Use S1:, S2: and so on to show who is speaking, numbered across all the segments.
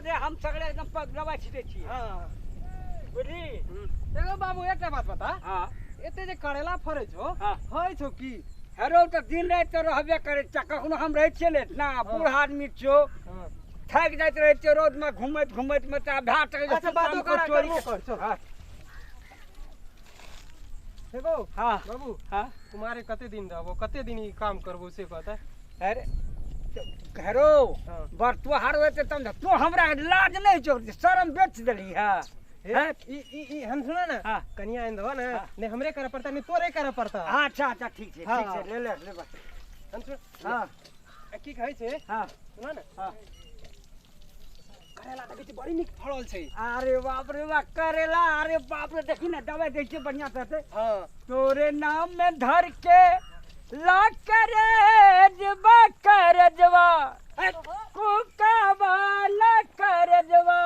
S1: दे हम सगळे एकदम दवाई छिटै छियै।
S2: हां
S1: बुझली।
S2: एगो बाबू एकटा बात बता।
S1: हां
S2: एते जे करेला फरै छौ होइ छौ की?
S1: हेरो त दिन राति त रहबे करै छै, कखनो हम रहै छियै ने ना बूढ़ आदमी छियौ, थाकि जाइत रहै छियै रोड में घुमैत घुमैत में, त भए सकै छै।
S2: अच्छा बातो कर
S1: चोरी
S2: कर चल। देखो
S1: हां
S2: बाबू
S1: हां
S2: कुमारे कते दिन रहबो, कते दिन ई काम करबो से बता।
S1: अरे हेरो बर तोहार होते तब तू हमरा लाज नहीं छौ, शरम बेच देली है।
S2: हैं ई ई ई हम सुना ना कनिया आइन दबा ना, नहीं हमरे करे पड़ता नहीं तोरे करे पड़ता।
S1: अच्छा अच्छा ठीक छै ठीक छै, ले ले ले बस।
S2: हम सुन
S1: हां
S2: की कहै छै?
S1: हां
S2: सुना ना।
S1: हां
S2: करेला देखै छी बड़ी नीक फड़ल छै।
S1: अरे बाप रे बाप करेला, अरे बाप रे देखी ना दवाई दै छै बढ़िया से।
S2: हां
S1: तोरे नाम में धर के ला करे जबा कर जबा कुकाबा ला कर जबा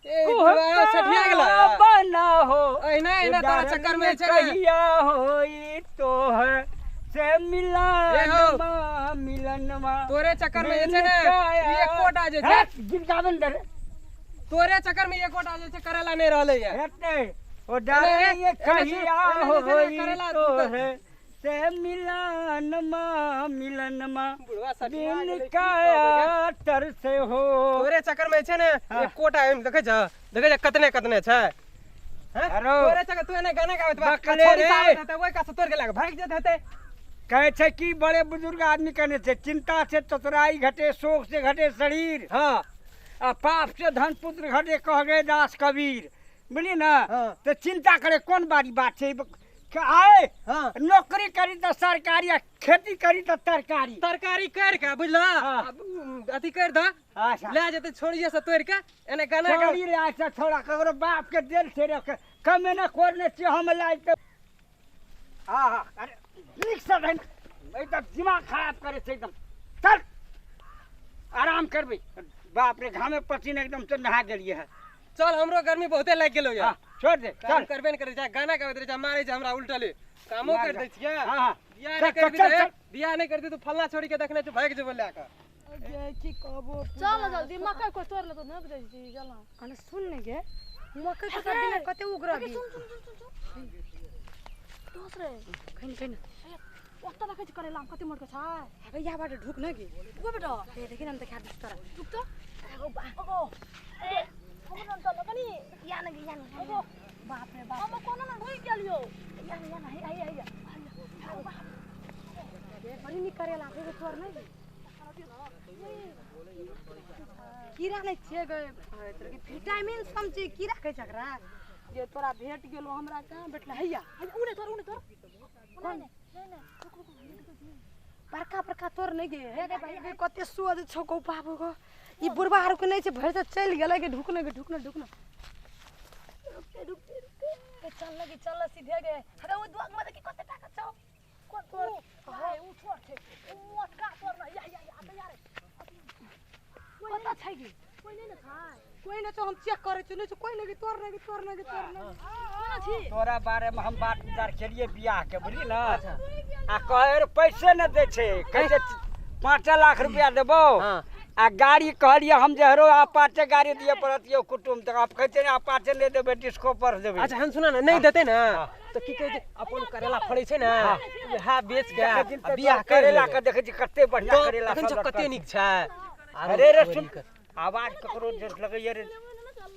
S2: सठिया गेला
S1: बना हो
S2: एना एना तोरा चक्कर में छै
S1: कहिया होई तो है से मिलन मिलनवा।
S2: तोरे चक्कर में जे छै ने एकोटा जे छै
S1: गीत गाबन दे,
S2: तोरे चक्कर में एकोटा जे छै करेला नहीं रहलै है।
S1: हेतै ओ डारे ये कहिया होई तो है से मिलन मा मिलन मा
S2: बुढ़वा सठिया
S1: दिन काया तर से हो।
S2: तोरे चक्कर में छै ने एकोटा एम देखै छ, देखै छ कतने कतने छै। हैं तोरे चक्कर तू एने गाना गाबैत बा छोरी साबत हेतै ओइ का से तोड़ के लाग भागि जात हेतै।
S1: कहै छै कि बड़े बुजुर्ग आदमी कहने छै चिंता से चतुराई घटे, शोक से घटे शरीर,
S2: हां
S1: आ पाप से धन पुत्र घटे, कह गए दास कबीर। बुझली ना? तो चिंता करे कोन बारी बात छै? आए
S2: हाँ।
S1: नौकरी करी त सरकारी, खेती करी त तरकारी,
S2: तरकारी कर के बुझला अथी कर द ले जेते छोड़िए से तोड़ के एने गाना
S1: छोड़ी ले अच्छा छोड़ा ककरो बाप के देल छै रे कमे न कोरने छी हम लाइ त। हां हां अरे नीक से रहन, एकदम दिमाग खराब करे छै एकदम। चल आराम करबै, बाप रे घामे पसीना एकदम से नहा गेलिए है।
S2: चल हमरो गर्मी बहुते लागि गेलो यार,
S1: छोड़ दे
S2: काम करबे न करे जा, गाना गाबैत रहे जा, मारे छै हमरा उल्टले कामो कर दै छियै।
S1: हां
S2: बियाह नै करबी त बियाह नै करती त फल्ला छोड़ी के देखने छै भागि जेबो लए के।
S3: गे की कहबो,
S4: चल जल्दी मकई को तोड़ ले तो न बुझै छी। चल
S3: कने सुन ने गे मकई के दिन कते उगरबी।
S4: सुन सुन सुन सुन दोस रे
S3: खैन खैन
S4: ओत देखै छी करेला कते मोट के छै।
S3: अबे या बाट ढुक न गे
S4: ओ बेटा
S3: ए देखि न हम देखा दिस तोरा
S4: ढुक त ओ ए हम न चल कनी
S3: या न गे या न
S4: ओ
S3: बाप रे बाप
S4: हम कोनो न ढुक गेलियो।
S3: या न या न हे आई आई बड़ी नीक करेला के तोर नै कीड़ा नै छे गे, विटामिन समझे कीड़ा कहै छै एकरा। जे तोरा भेट गेलो हमरा कहाँ भेटल? हैया
S4: उ नै तोर उ नै तोर
S3: कोन
S4: नै नै रुक रुक
S3: बड़का बड़का तोर नै गे। हे रे भाई कते सुअद छौ गौ बाबू गो, ई बुढ़बा आर के नै छै भरि से चलि गेलै के ढुकने के ढुकने ढुकने
S4: रुकते रुकते रुकते चल लगी चल सीधे गे। अरे ओ दुआक में देखी कते टाका छौ कोन तोर? हां उ छोड़ छै उ मोटका तोर न या या या यार
S3: कत छै गे?
S4: कोई नै न छै,
S3: कोई नै छौ, हम चेक करै छी नै छौ कोई नै गे, तोर नै गे तोर नै गे तोर नै
S4: कोना छी।
S1: तोरा बारे में हम बात विचार केलिए बियाह के बुझली ना? आ कहे पैसे न दै छै, कहै छै 5 लाख रुपया देबो आ गाड़ी कहलिए हम जे हरो आ 5 गाड़ी दिए पड़त यो कुटुम तक, आप कहै छै ने 5 नहि देबै डिस्को पर देबै।
S2: अच्छा हम सुना ना नहीं देते ना तो की कहै छै अपन करेला फड़ै छै ना उहा बेच के बियाह
S1: करेला के देखै छी कते बढ़िया करेला
S2: सब कते नीक छै।
S1: अरे रे सुन आवाज ककरो जे लगैया रे।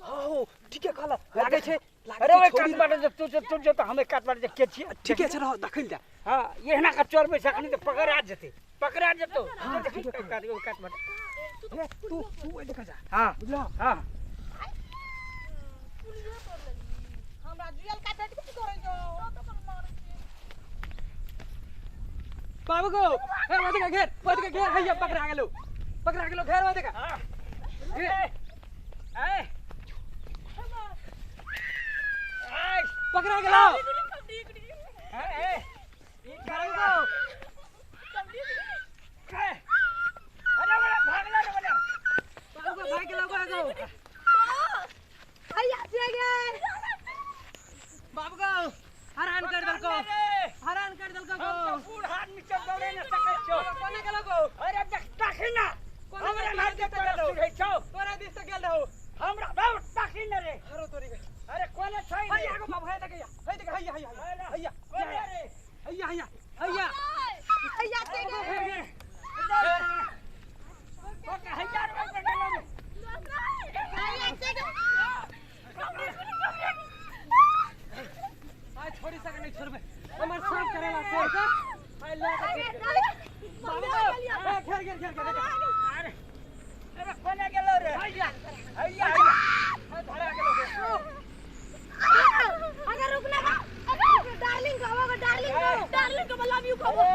S2: हां ठीके कहला लागै छै।
S1: अरे ओइ कात बाटे जे तू जे तू जे त हमे कात बाटे जे के छियै
S2: ठीके छै रह देखल जा।
S1: हां एहना के चोरबै छै अखनी त पकड़ा जेतै, पकड़ा जेतौ। देखी कात ओइ कात बाटे
S2: तू तू ओइ देखा जा।
S1: हां
S2: बुझला?
S1: हां
S3: हमरा जुयल का भेट की करै जो
S2: बाबू गो। हे वदे का घेर वदे का घेर हैया पकड़ा गेलो पकड़ा गेलो घेर वदे का।
S1: हां ए ए
S2: पकड़ा गेलो।
S1: ए ए ई करेंगो अरे बड़ा भागला रे बड़ा
S2: बाबू गो भाग गेलो गो
S3: हैया जे गे
S2: बाबू गो हरान कर देलको, हरान कर देलको गो।
S1: हम त बूढ़ आदमी सब दौड़े न सकै छौ।
S2: कोने गेलो गो?
S1: अरे देख देखी ना हमरा ना दे तोरा सुनै छौ,
S2: तोरा दिस त गेल रहौ।
S1: हमरा बाबू ताकी न रे।
S2: हरो तोरी के।
S1: अरे कोने छै रे?
S2: हैया गो बाबू, हे देखैया, हे देख, हैया हैया हैया,
S1: कोने रे?
S2: हैया हैया हैया।
S3: हैया ते गे।
S1: ओके हैया रे गेलो।
S3: हैया ते गे।
S2: आ छोड़ी सके नहीं छोड़बे, हमर सब करेला तोड़ के। आइ ले के बाबू, ए घेर घेर घेर घेर।
S1: अरे अरे कोने गेलो रे?
S2: हैया
S1: हैया।
S2: हे धरा गेलो।
S3: अगर रुकना अगर डार्लिंग कहो, डार्लिंग कहो, डार्लिंग को लव you कहो,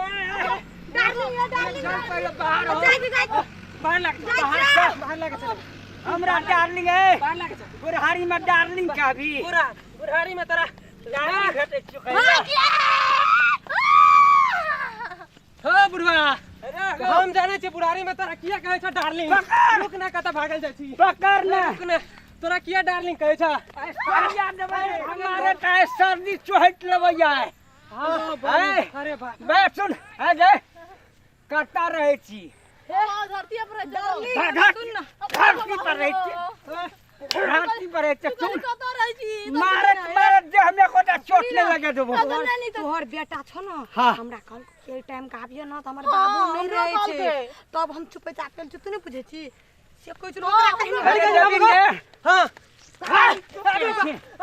S3: डार्लिंग या डार्लिंग।
S1: चल पहिले बाहर हो।
S3: जाय जाय
S2: बाहर लाग,
S1: बाहर चल।
S2: बाहर लाग चल।
S1: हमरा डार्लिंग है
S2: बाहर लाग चल।
S1: बुढ़ारी में डार्लिंग का भी
S2: पूरा बुढ़ारी में तोरा
S1: डार्लिंग भेटै छियौ।
S2: हो बुढ़वा, हम जानै छी बुढ़ारी में तोरा किया कहै छ डार्लिंग।
S1: पकड़।
S2: रुक ना, कतऽ भागल जाइ छी?
S1: पकड़ ना।
S2: रुक ना, तोरा किया डार्लिंग कहै छ?
S1: सरिया देबै हमारे तऽ सर्दी चोहट लेबै आइ।
S2: हाँ।
S1: ऐ।
S2: अरे बाप
S1: बे सुन, है गे, कतऽ रहै छी?
S4: धरती पर
S3: डार्लिंग सुन ना।
S1: धरती पर रहै छी, धरती पर रहै छी। सुन,
S4: कतऽ रहै छी?
S1: मारत मारत देह में एकोटा चोट नहि लगे देबो।
S3: तोहर बेटा छौ न?
S1: हाँ।
S3: हमरा कहलको के टाइम के आबियो न त हमर बाबू नहीं
S4: हमरो
S3: रहै छै।
S4: कहलकै।
S3: तब हम चुपे चाप गेल छी। तू नहीं बुझै छी से कहै छै ओकरा कहि
S1: अरे
S2: अरे
S1: जमीन गे।
S2: हाँ।
S1: हाँ।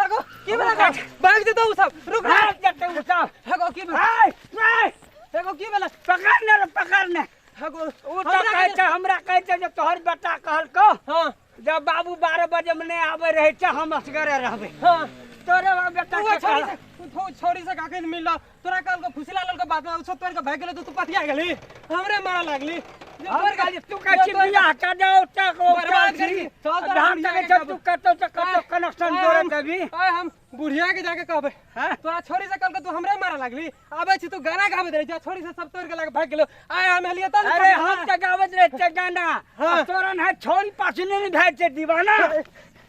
S2: अगो की भेला? भाग जेतौ उ सब, रुक ना।
S1: भाग जेतै उ सब।
S2: अगो की भेला?
S1: हाय हाय।
S2: अगो की भेला?
S1: पकड़ ने रे, पकड़ ने।
S2: अगो
S1: उ तऽ कहै छै, हमरा कहै छै जे तोहर बेटा कहलकौ
S2: हाँ
S1: जब बाबू 12 बजे में नहि आबै रहै छै, हम असगरे रहबै।
S2: हाँ।
S1: तोरे बेटा
S2: तू
S1: के
S2: छोड़ी
S1: कहल
S2: से तू छोड़ी से काके मिलल, तोरा कहलको फुसला ललको बात में उ सब तोड़ के भाग गेलो, तो तू पतिया गेली, हमरे मारा लागली। जे
S1: हम
S2: तोड़ के
S1: कहलियै, तू कहै छी बियाह कऽ जाउ तक ओ
S2: बर्बाद
S1: चल
S2: करी।
S1: छी।
S2: चल तोरा
S1: धान
S2: बुढ़िया
S1: तकै
S2: के
S1: छै,
S2: कहबै।
S1: तू कतौ से कतौ कनेक्शन
S2: आय
S1: जोड़े
S2: हम-
S1: देबही।
S2: आय हम बुढ़िया के जाके कहबै।
S1: हाँ?
S2: तोरा छोड़ी से कहलको तू हमरे मारा लागली, आबै छी तू गाना गाबैत रहै छी, छोड़ी से सब तोड़ के लाके भाग गेलो। आय हम एलियै तब
S1: अरे हम तऽ गाबैत रहै छियै गाना।
S2: हाँ।
S1: तोरा ने छोड़ी पाछू नहि भए छै दीवाना।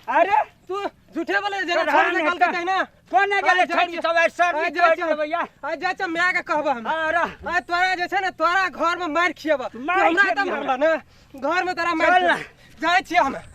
S1: अरे
S2: तू झूठे बोले जेना
S1: तोरा
S2: छोड़ी से
S1: नहि
S2: कहलको
S1: तऽ-
S2: तहिना।
S1: कोने गेलै
S2: आय जाइ
S1: छोड़ी
S2: छी-
S1: सब? आइ सर्दी
S2: आय जाइ
S1: चोट
S2: छी-
S1: लेबै या।
S2: आय जाइ छी माय के कहबै हम।
S1: हाँ, रह।
S2: आय तोरा जे छै ने तोरा घर में मारि खियेबऽ।
S1: मारि
S2: हमरा तऽ
S1: खियेबी
S2: मारलऽ ने घर में तोरा मारि
S1: चल ना।
S2: खियेबऽ। जाइ छियै हम।